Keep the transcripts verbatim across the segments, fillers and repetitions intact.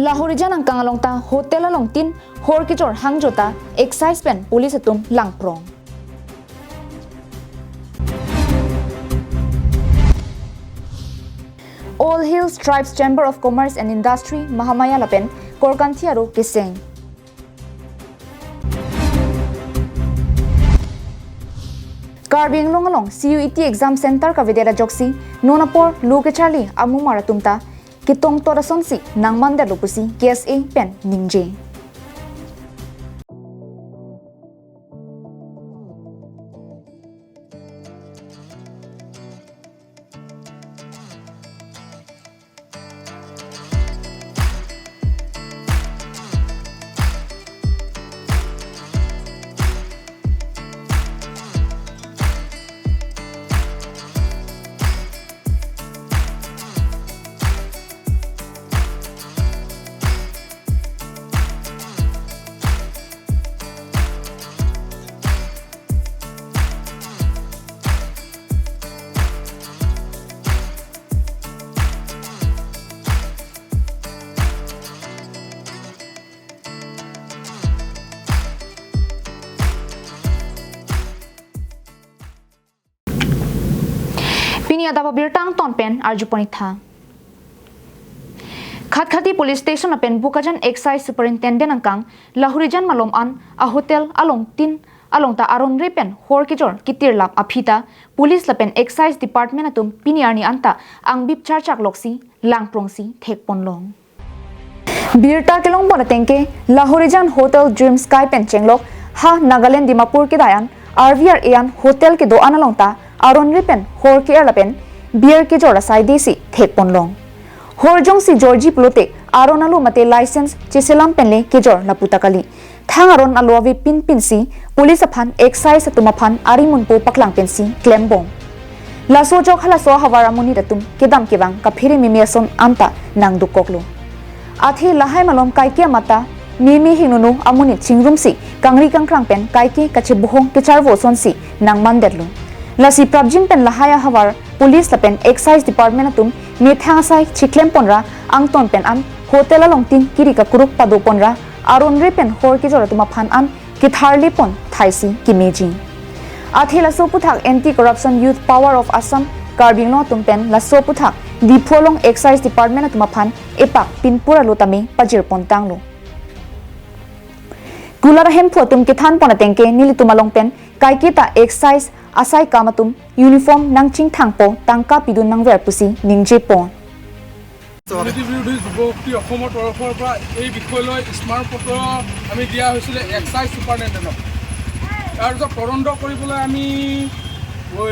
Lahorijan angkang along ta hotel along tin hor kejor hangjo ta excise pen police atum langprong. All Hills Tribes Chamber of Commerce and Industry Mahamaya lapen Korkanthi aro keseng. Karbi Anglong along C U E T exam center kavedet ajoksi non apor lo kecharli amumar atum ta ketongtot asonsi nangmandetlo pusi K S A pen ningje. Pini adap abirta angton pen arjupon-ik tha. Khatkhati Police Station lapen Bokajan Excise Superintendent angkang Lahorijan malom an a hotel along tin along ta aron re pen hor kejor ketirlap aphi ta police lapen excise department atum pini arni anta angbip charchak loksi langprongsi thekponlong. Birta kelongpon atengke Lahorijan Hotel Dream Sky pen chenglok ha Nagaland Dimapur kedai an R V R A an hotel kedo-an along ta aron re pen hor ke-er lapen beer kejor asai desi thekponlong. Hor jongsi jorji pulote aron alo mate license cheselam penle kejor lapu ta kali. Thang aron alo avepin pinsi police aphan excise atum aphan arimunpo paklang pensi klembom. Laso ajok halaso ahavar amonit atum kedam kevang kaphere meme ason anta nangdukoklo. Athe lahai malom kaike amat ta meme hingnunu amonit chingrumsi kangri kangkrang pen kaike kachebohong kecharvo asonsi nangmandetlo. Lasi prapjin pen lahai ahavar police lapen excise department atum methang asai chiklemponra angton pen an hotel along tin kiri kakuruk padoponra aron re pen hor kejor atum aphan an ketharlepon thaisi kemeji. Athe laso aputhak Anti Corruption Youth Power of Assam Karbi Anglong atum pen laso aputhak Diphu along excise department atum aphan epak pinpur alo tame pajirpontanglo. Kulat ahemphu atum kethanpon atengke nelitum along pen kaiketa excise asai kam atum uniform nangchingthangpo tangka pidun nangver pusi ningjepon. নীতি বিৰোধী যুৱ শক্তি অসমৰ তৰফৰ পৰা এই বিষয় লৈ স্মাৰক পত্ৰ আমি দিয়া হৈছিলে এক্সাইজ ছুপাৰিণ্টেণ্ডেণ্টক। তাৰপিছত তদন্ত কৰিবলৈ আমি ঐ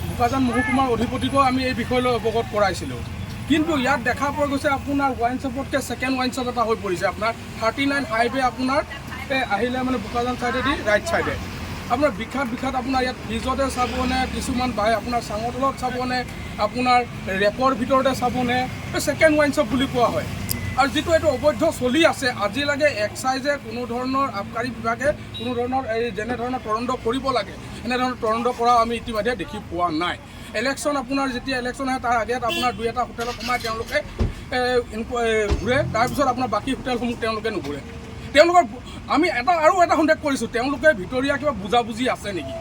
বোকাজান মহকুমাৰ অধিপতিকো আমি এই বিষয় লৈ অৱগত কৰাইছিলোঁ। কিন্তু ইয়াত দেখা পোৱা গৈছে আপোনাৰ ৱাইন শ্বপতকৈ ছেকেণ্ড ৱাইন শ্বপ এটা হৈ পৰিছে আপোনাৰ থাৰ্টি নাইন হাইৱে আপোনাৰ এই আহিলে মানে বোকাজান চাইডেদি ৰাইট চাইডে আপোনাৰ বিখ্যাত বিখ্যাত আপোনাৰ ইয়াত ফ্ৰিজতে চাবনে, কিছুমান বাই আপোনাৰ চাঙৰ তলত চাবনে, আপোনাৰ ৰেকৰ ভিতৰতে চাবনে, এই ছেকেণ্ড ৱাইন শ্বপ বুলি কোৱা হয়। আৰু যিটো এইটো অবৈধ চলি আছে, আজিলৈকে এক্সাইজে কোনো ধৰণৰ আবকাৰী বিভাগে কোনো ধৰণৰ এই যেনে ধৰণৰ তদন্ত কৰিব লাগে, এনেধৰণৰ তদন্ত কৰাও আমি ইতিমধ্যে দেখি পোৱা নাই। ইলেকশ্যন আপোনাৰ যেতিয়া ইলেকশ্যন আহে, তাৰ আগত আপোনাৰ দুই এটা হোটেলত সোমাই তেওঁলোকে এ, ইনকু-, এ, ঘূৰে, তাৰপিছত আপোনাৰ বাকী হোটেলসমূহ তেওঁলোকে নুঘূৰে। তেওঁলোকৰ আমি এটা আৰু এটা সন্দেহ কৰিছোঁ, তেওঁলোকে ভিতৰীয়া কিবা বুজাবুজি আছে নেকি?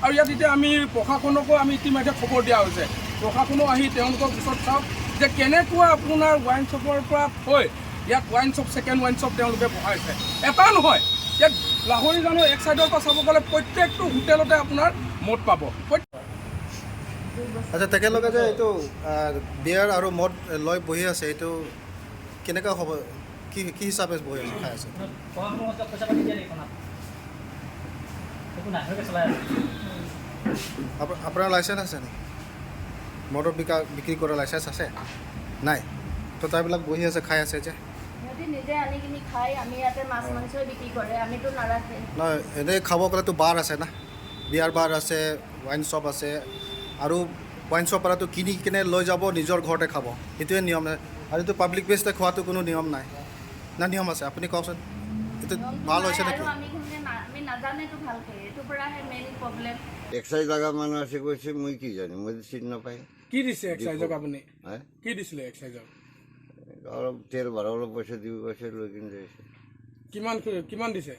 আৰু ইয়াত এতিয়া আমি প্ৰশাসনকো আমি ইতিমধ্যে খবৰ দিয়া হৈছে, প্ৰশাসনো আহি তেওঁলোকক পিছত চাওক যে কেনেকুৱা আপোনাৰ ৱাইন শ্বপৰ পৰা থৈ ইয়াত wine shop, second wine shop তেওঁলোকে বহাইছে। এটা নহয়, ইয়াত লাহৰিজানৰ এক চাইডৰ পৰা চাব গ'লে প্ৰত্যেকটো হোটেলতে আপোনাৰ মদ পাব। প্ৰত্যেক আচ্ছা, তেখেতলোকে যে এইটো, আহ, বিয়াৰ আৰু মদ লৈ বহি আছে, এইটো কেনেকুৱা হ'ব? কি, কি হিচাপে বহি আছে, খাই আছে? খোৱা সময়ত পইচা পাতি দিয়া নেকি খানা? একো নাই, এনেকৈ চলাই আছে। আপ-, আপোনাৰ লাইচেন্স আছে নেকি? মদৰ বিকা-, বিক্ৰী কৰা লাইচেন্স আছে? নাই। তো তাইবিলাক বহি আছে, খাই আছে যে? সিহঁতি নিজে আনি কিনি খায়, আমি ইয়াতে মাছ মাংসই বিক্ৰী কৰে, আমিতো নাৰাখে। নহয়, এনেই খাব গ'লেতো বাৰ আছে না? বিয়াৰ বাৰ আছে, ৱাইন শ্বপ আছে, আৰু ৱাইন শ্বপ পৰাতো কিনি কিনে লৈ যাব, নিজৰ ঘৰতে খাব, সেইটোৱে নিয়ম। আৰু এইটো পাব্লিক প্লেচতে খোৱাটো কোনো নিয়ম নাই। না নিয়ম আছে? আপুনি কওকচোন, এইটো নিয়মটো ভাল নাই হৈছে আৰু নেকি? আমি কোনে না-, আমি নাজানেতো ভালকে, এইটো পৰাহে মেইন প্ৰব্লেম। এক্সাইজ লগা মানুহ আছে কৈছে, মই কি জানো, মই চিনি নাপায়। কি দিছে এক্সাইজক আপুনি? হা? কি দিছিলে এক্সাইজক? অলপ তেল ভৰাবলৈ পইচা দিব কৈছে, লৈ কিনে যাইছে। কিমান কি-, কিমান দিছে?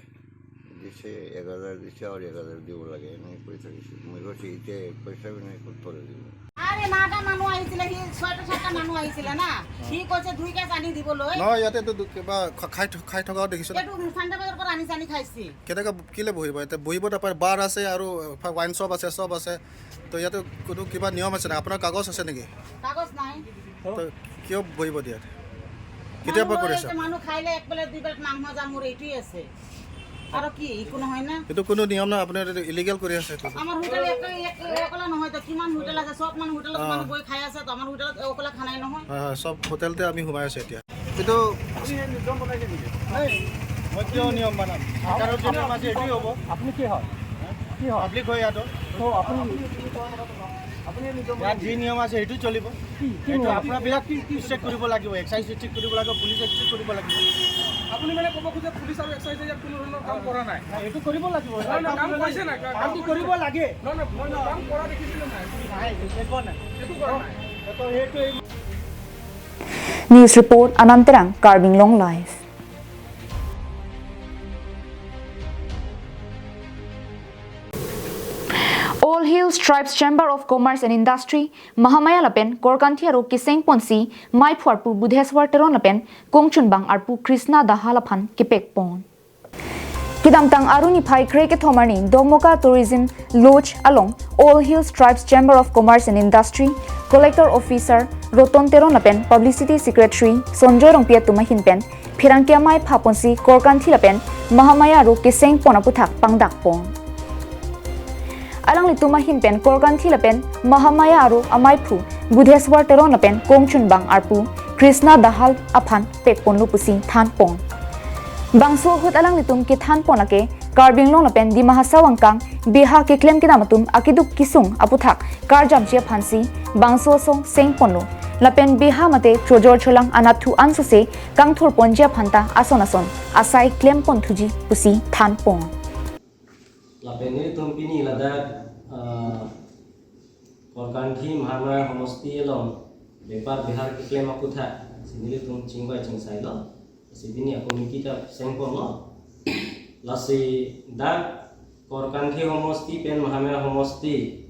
দিছে এক হাজাৰ দিছে আৰু এক হাজাৰ দিব লাগে, এনেকৈ কৈ থাকিছে। মই কৈছোঁ, "এতিয়া পইচা নাই, ক'ত পৰা দিব?" আৰে, নটা মানুহ আহিছিলে, সি ছয়টা সাতটা মানুহ আহিছিলে না, সি কৈছে দুই কেছ আনি দিবলৈ। নহয়, ইয়াতে তো দু-, কিবা খ-, খাই থ-, খাই থকাও দেখিছোঁ। এইটো চান্দা বজাৰৰ পৰা আনি আনি খাইছে। কেনেকৈ, কিলে বহিব? ইয়াতে বহিব নাপায়, বাৰ আছে আৰু ৱাইন শ্বপ আছে, চব আছে। তো ইয়াতে কোনো কিবা নিয়ম আছে নেকি? আপোনাৰ কাগজ আছে নেকি? কাগজ নাই। তো কিয় বহিব দিয়াত? কেতিয়াৰ পৰা কৰি আছে? মানুহ খাইলে এক প্লেট, দুই প্লেট মাংস যাম, মোৰ এইটোৱে আছে। আৰু কি, একো নহয় না? এইটো কোনো নিয়ম নাই, আপুনি এইটো ইলিগেল কৰি আছে এইটো। আমাৰ হোটেল এক, এক, অকলে নহয় তো, কিমান হোটেল আছে, চব মানুহ হোটেলত অ। মানুহ গৈ খাই আছে তো, আমাৰ হোটেলত অকলে খানাই নহয়। হয়, হয়, চব হোটেলতে আমি সোমাই আছোঁ এতিয়া। এইটো আপুনি এই নিয়ম বনাইছে নেকি? নাই, মই কিয় নিয়ম বনাম? চৰকাৰৰ যি নিয়ম আছে, এইটোৱে হ'ব। আপুনি কি হয়? কি হয়? পাব্লিক হয় ইয়াতো। তো আপুনি, আপুনি এই নিয়ম ইয়াত বনাইছে? যি নিয়ম আছে, সেইটো চলিব। কি, কি এইটো নিয়ম? আপোনাৰবিলাক কি, কি চেক কৰিব লাগিব, এক্সাইজ চেক কৰিব লাগিব, পুলিচ চেক কৰিব লাগিব। আপুনি মানে ক'ব খোজে পুলিচ আৰু এক্সাইজে ইয়াত কোনো ধৰণৰ কাম কৰা নাই? নাই, এইটো কৰিব লাগিব। নহয়, নহয়, কাম কৰিছে নাই? কাম কামটো কৰিব লাগে। নহয়, নহয়, মই কাম কৰা দেখিছিলোঁ নাই? নাই, একো নাই। একো কৰা নাই। তো সেইটো এই News report, Anand Terang, Karbi Anglong Live. All Hills Tribes Chamber of Commerce and Industry, Mahamaya lapen Korkanthi aro keseng ponsi maiphu arpu Budheswar Teron lapen kongchunbang arpu Krishna Dahal aphan kepek pon. Kedamtang Arni phai kre kethom arni Dokmoka Tourism Lodge along All Hills Tribes Chamber of Commerce and Industry, Collector Officer Roton Teron lapen Publicity Secretary Sonjoy Rongpi atum ahin pen pherangke amei phaponsi Korkanthi lapen Mahamaya aro keseng pon aputhak pangdak pon. Alanglitum ahin pen Korkanthi lapen Mahamaya aro amaiphu Budheswar Teron lapen kongchunbang arpu Krishna Dahal aphan pek ponlo pusi than pon. Bangso ahut alanglitum kethan pon lake Karbi Anglong lapen Dima Hasao angkang beha keklem kedam atum akeduk kesung aputhak karjamji aphansi bangso asong seng ponlo. Lapen beha mate chojor cholang anatthu ansose kangthur ponji aphanta ason ason asai klem pon thuji pusi than pon. Lapen nelitum pini ladak, ah, Korkanthi Mahamaya Homosti along bepar behar keklem aputhak si nelitum chingvai chingsailo. Si pini a-committee ta seng ponlo. Lasi dak Korkanthi Homosti pen Mahamaya Homosti,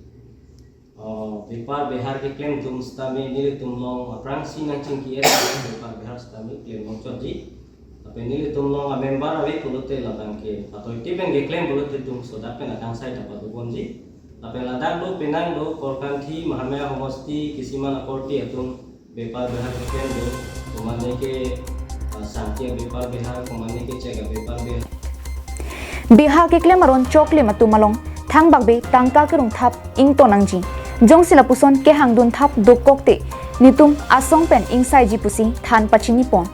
ah, bepar behar keklem atum sitame nelitum along aphrangsi nangchingki-et bepar behar sitame klem longchotji. Lapen nelitum along a-member ave pulote labang ke patoi te pen keklem pulote itum sodak pen akangsai ta pado ponji. Lapen ladak do penang do Korkanthi Mahamaya Homosti kisiman akorte atum bepar behar keklem do, komane ke, ah, sangke bepar behar, komane ke chek bepar behar. Beha keklem aron choklim atum along thangbak be tangka kerung thap ington nangji. Jongsi lapuson kehangdun thap dokokte netum asong pen ingsaiji pusi than pachini pon.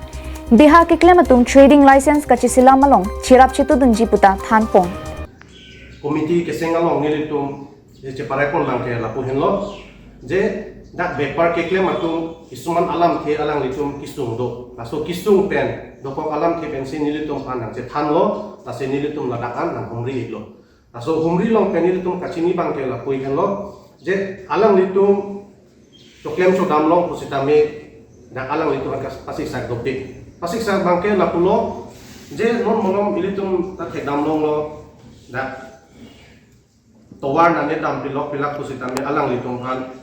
Beha keklem atum trading license kacheselam along cherap chetudunji puta than pon. Committee keseng along nelitum je cheparai pon abang ke lapu henlo, je dak bepar keklem atum kisuman alamthe alanglitum kesung do. Laso kesung pen dokok alamthe pensi nelitum aphan nangchethanlo, lasi nelitum ladak an nanghumri-iklo. Laso humri along pen nelitum kachini abang ke lapu henlo, je alanglitum choklem chodam long pusitame dak alanglitum aphan pasiksak dopik. Pasiksak abang ke lapulo, je non malom ilitum ta thekdam longlo, dak tovar nangkedam pilok pilak pusitame alanglitum aphan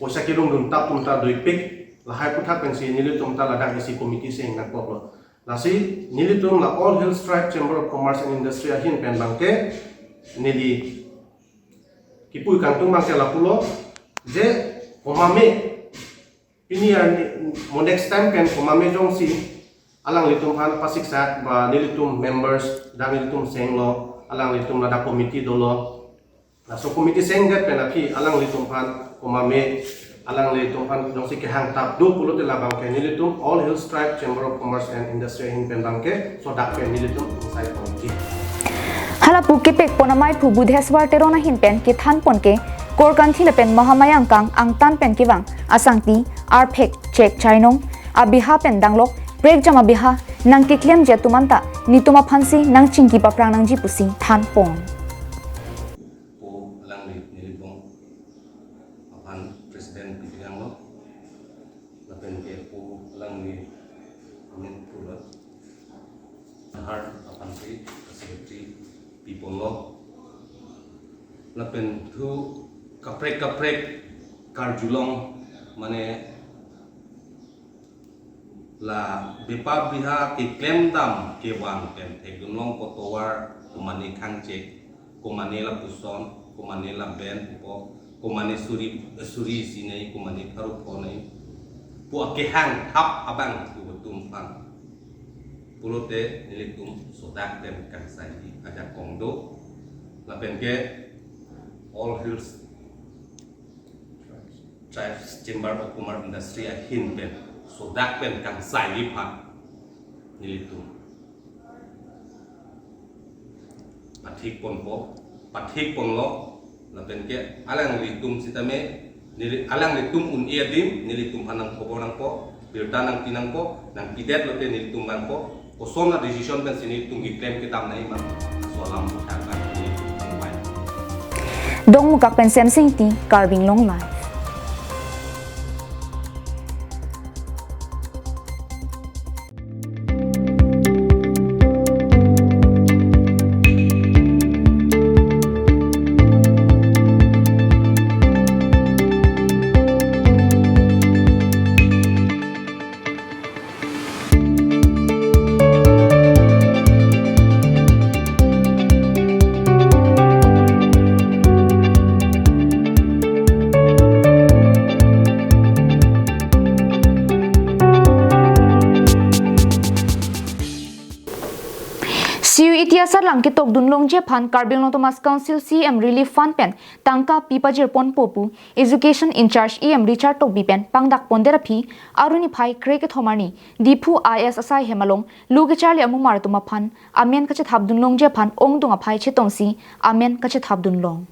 poisa kerungdun thap atum ta doipik, lahai aputhak pensi nelitum ta ladak isi committee seng nangkoklo. Lasi nelitum la All Hills Tribe Chamber of Commerce and Industry ahin pen abang ke neli kipu kangtung abang ke lapulo, je komame pini arni mo next time pen komame jongsi alanglitum aphan pasiksak ba nelitum members dak nelitum senglo, alanglitum ladak committee dolo. Laso committee sengdet pen aphi alanglitum aphan komame alanglitum aphan jongsi kehang thap do pulote labang ke nelitum All Hills Tribe Chamber of Commerce and Industry ahin pen abang ke sodak pen nelitum ingsai pon-ikji. Hala pu kepek pon amaiphu Budheswar Teron ahin pen kethan pon ke Korkanthi lapen Mahamaya angkang angtan pen kevang asangti arphek chek chainong abeha pen danglok prekjam abeha nangkeklemji atum anta netum aphansi nangchingki paprang nangji pusi than pon. Po alangli Nilibong aphan president pitang lo. Lapen ke po alangli Pipolo. Lapen thu kaprek kaprek karjulong, mane la bepar biha keklem dam kevan pen thekdunlong, kotovar komane khangchek, komane lapuson, komane laben pupo, komane suri, suri isi nei, komane pharo pho nei pu akehang thap abang pu atum aphan pulote nelitum sodak pen kangsai ajakong do. Lapen ke All Hills Tribes Chamber of Commerce Industry ahin pen sodak pen kangsai aphan nelitum pathik ponpo, pathik ponlo. Lapen ke alanglitum sitame, neli alanglitum un-e adim nelitum aphan nangkhobor nangpo, birta nangpi nangpo, nangpidet lote nelitum vangpo, koson a-decision pensi nelitum keklem kedam nangji ma, laso alam puthak nelitum nangvai. Dongmukak pen Semsing Ingti, Karbi Anglong Live. C U E T asatlang ketokdun longji aphan Karbi Anglong Autonomous Council C M Relief Fund pen tangka pi pajir ponpo pu Education in-charge E M Richard Tokbi pen pangdak pondet aphi, arni phai kre kethom arni Diphu I A S asai hem along lo kecharli amumar atum aphan amen kachethapdun longji aphan ongdung aphai chetongsi amen kachethapdun long.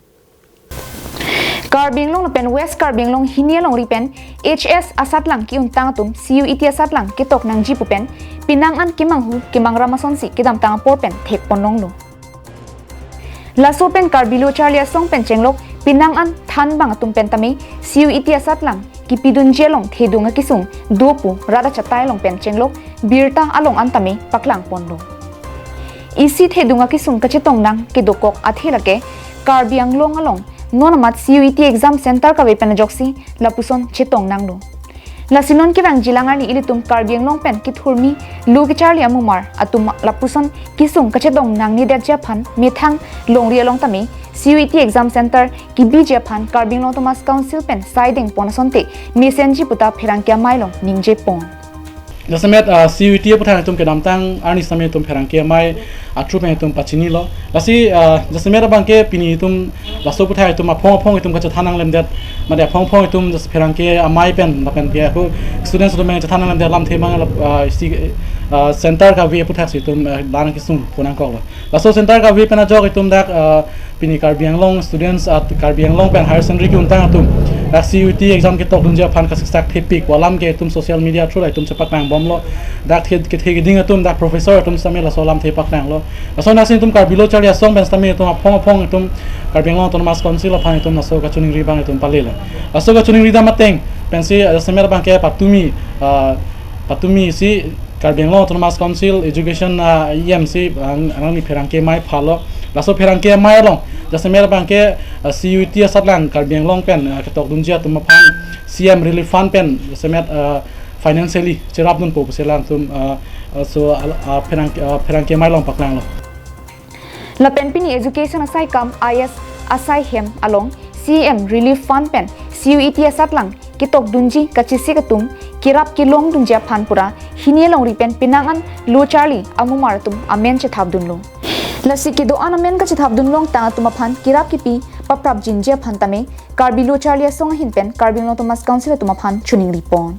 Karbi Anglong lapen West Karbi Anglong hini alongri pen H S asatlang ki-untang atum C U E T asatlang ketok nangji pu pen penang an kemanghu kemangram asonsi kedamtang apor pen thek pon longlo. Laso pen Karbi Lo Charli Asong pen chenglok penang an thanbang atum pen tame C U E T asatlang kipidunji along thedung akesung do pu rat achatai along pen chenglok birta along an tame paklang ponlo. Isi thedung akesung kachetong nang kedokok athe lake Karbi Anglong along non amat C U E T exam center kave pen ajoksi lapuson chetong nanglo. Lasi non kevangjilang arni ilitum Karbi Anglong pen kethurmi lo kecharli amumar atum lapuson kesung kachetong nangnedetji aphan methang longri along tame C U E T exam center kibiji aphan Karbi Anglong Autonomous Council pen saideng pon asonte mesenji puta pherangke amei along ningje pon. Jasemet, ah, C U E T aputhak itum kedamtang arni sitame itum pherangke amei atru pen itum pachinilo. Lasi, ah, jasemet abangke pini itum laso aputhak itum aphong aphong itum kachethan nanglemdet. Mate aphong aphong itum jas pherangke amei pen, lapen ke ako students atum pen chethan nanglemdet lamthe abang, ah, isi, ah, center kave aputhak si itum, ah, lang kesung pon nangkoklo. Laso center kave pen ajok itum dak, ah, pini Karbi Anglong students at Karbi Anglong pen higher secondary ki-untang atum dak C U E T exam ketokdunji aphan kasiksak thepik pu alam ke itum social media through itum chepaklang bomlo. Dak the, kethe keding atum dak professor atum sitame laso alamthe paklanglo. Laso nasi itum Karbi Lo Charli Asong pen sitame itum aphong aphong itum Karbi Anglong Autonomous Council aphan itum laso kachiningri abang itum palelo. Laso kachiningri dam ateng pensi, ah, jasemet abangke patumi, ah, patumi si Karbi Anglong Autonomous Council Education, ah, E M si, ah, alangli pherangke amei phalo. Laso pherangke amei along jasemet abangke, ah, C U E T asatlang Karbi Anglong pen, ah, ketokdunji atum aphan C M Relief Fund pen jasemet, ah, financially cherapdunpo pusi alangtum, ah, ah, so, ah, ah, pherang, ah, pherangke amei along paklanglo. Lapen pini Education asai kam I A S asai hem along C M Relief Fund pen C U E T asatlang ketokdunji kachesik atum kerap kelongdunji aphan pura hini alongri pen penang an lo charli amumar atum amen chethapdunlo. Lasi kedo-an amen kachethapdun longtang atum aphan kerap kepi paprapjinji aphan tame Karbi Lo Charli Asong ahin pen Karbi Anglong Autonomous Council atum aphan choningri pon.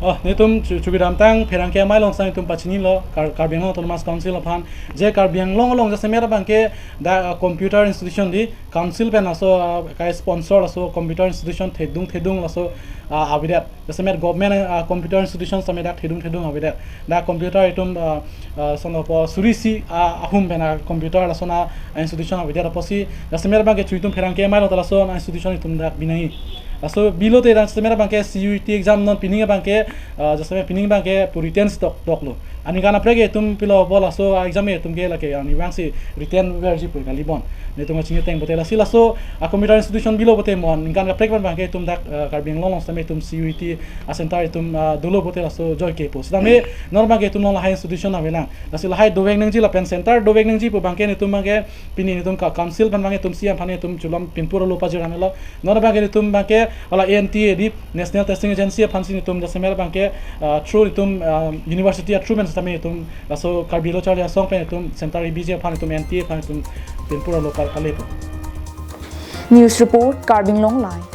Oh, netum chu-, chukidamtang pherangke amei along sang itum pachinilo Kar-, Karbi Anglong Autonomous Council aphan, je Karbi Anglong along jasemet abangke dak, ah, computer institution di council pen laso, ah, ka-sponsor laso computer institution thedung thedung laso, ah, avedet. Jasemet government, ah, computer institution sitame dak thedung thedung avedet. Dak computer itum, ah, ah, sono po suri isi, ah, ahum pen, ah, computer lason, ah, institution avedet apotsi jasemet abangke chu itum pherangke amei along ta lason, ah, institution itum dak bi nangji. Laso bilo te dan setemer abangke C U E T exam non pining abangke, ah, jasemet pining abangke pu written si tok toklo. Aningkan kaprek itum pilo bol laso exam itum ke lake ani bang si written verji pu kali bon. Netum kachingki ateng pote lasi laso a computer institution bilo pote mo aningkan kaprek abangke itum dak, ah, Karbi Anglong along setemer itum C U E T a center itum, ah, dolo pote laso joike pu. Setame non abangke itum along lahai institution avelang. Lasi lahai dovek nangji lapen center dovek nangji pu abangke netum abangke pini netum ka council aphan abangke itum C M aphan itum chulom pinpur alo pajir amelo. Non abangke netum abangke hala N T A di National Testing Agency aphan si netum jasemet abangke, ah, through netum, ah, university a through pen setame netum laso Karbi Lo Charli Asong pen netum center ibiji aphan netum N T A aphan netum pinpur alo pa-, palepo. News report, Karbi Anglong Live.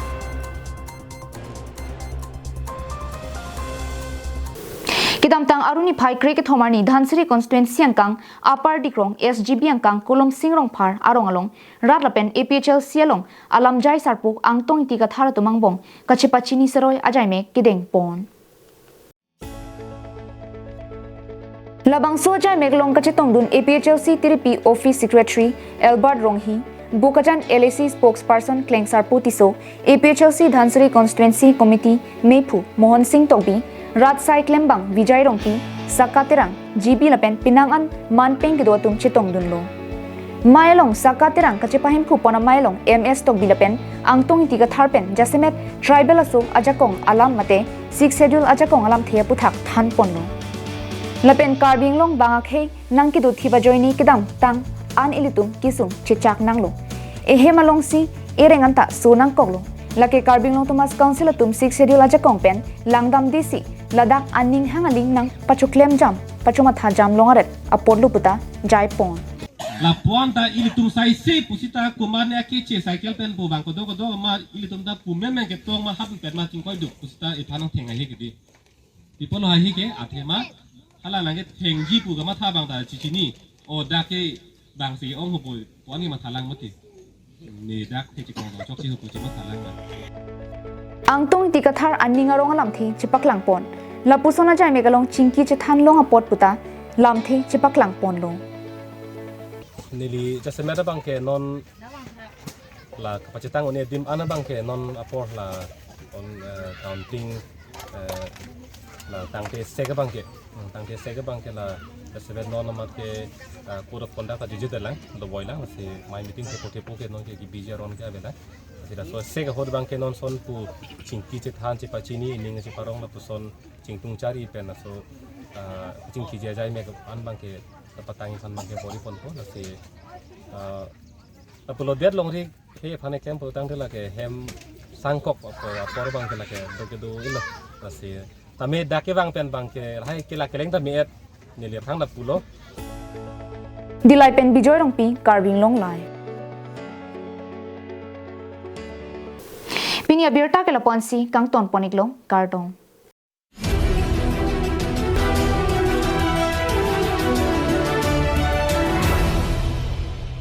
Kedamtang Arni phai kre kethom arni Dhansiri constituency angkang Upper Dikrong S G B angkang Kolomsing Rongphar arong along rat lapen A P H L C along alamjai sarpo Angtong Ingti Kathar atum angbong kachepachini seroi ajaimek kedeng pon. Labangso ajaimek along kachetongdun A P H L C Tiripi Office Secretary Albert Ronghi, Bokajan L A C spokesperson Klengsarpo Tisso, A P H L C Dhansiri Constituency Committee Meiphu Mohon Sing Tokbi, Rat Sai Klembang Vijay Rongpi, Saka Terang, G B lapen penang an manpeng kedo atum chetongdunlo. Mei along Saka Terang kachepahemphu pon amei along M S Tokbi lapen Angtong Ingti Kathar pen jasemet tribal aso ajakong alam mate Sixth Schedule ajakong alamthe aputhak than ponlo. Lapen Karbi Anglong bang akhei nangkedothip ajoine kedamtang an ilitum kesung chechak nanglo. Ehem alongsi ereng anta so nangkoklo. Lake Karbi Anglong Autonomous Council atum Sixth Schedule ajakong pen langdamdesi ladak aning hang aling nangpachoklem jam, pachomatha jam long aret apotlo puta jai pon. Lapu-an ta ilitum saisi pusita komatne akeche cycle pen pu bang kedo kedo ma ilitum ta pu menmen ketong ma hap pet ma chingkoi duk pusita iphan nangtheng ahi kedi. Pi apotlo ahi ke athema hala nangkethengji pu kamatha bang ta chichini. O dak ke bang si ong ho pu pu-an ke mathalang mati. Ne dak ke chikong dong chokche ho pu chemathalang ma. Angtong Ingti Kathar aning arong alamthe chepaklang pon. Lapuson ajaimek along chingki chethan long apot puta lamthe chepaklang ponlo. Neli jasemet abangke non la kapachethang un-e adim an abangke non apor la on, eh, counting, eh, la tangte sek abangke, hmm, tangte sek abangke la jasemet non amat ke, eh, code of conduct ajujut lang, doboi lang, si mei meeting thepo thepo ke non ke kebiji aron ke avelang. Si laso sek ahut abangke non ason pu chingki chethan chepachini ining cheparong lapuson chingtung chari pen laso, ah, chingkiji ajaimek an abangke kapatang aphan abangke bor-i ponpo lasi, ah, lapulo det longri he aphan eklem pulotangte lake hem sangkok apor, apor abangke lake do kedo ilo lasi tame dak kevang pen abangke lahai kela keleng tame et neli aphan lapulo. Dillai pen Bijoy Rongpi, Karbi Anglong Live. Pini abirta ke lapu-ansi kangton pon-iklo, kardom.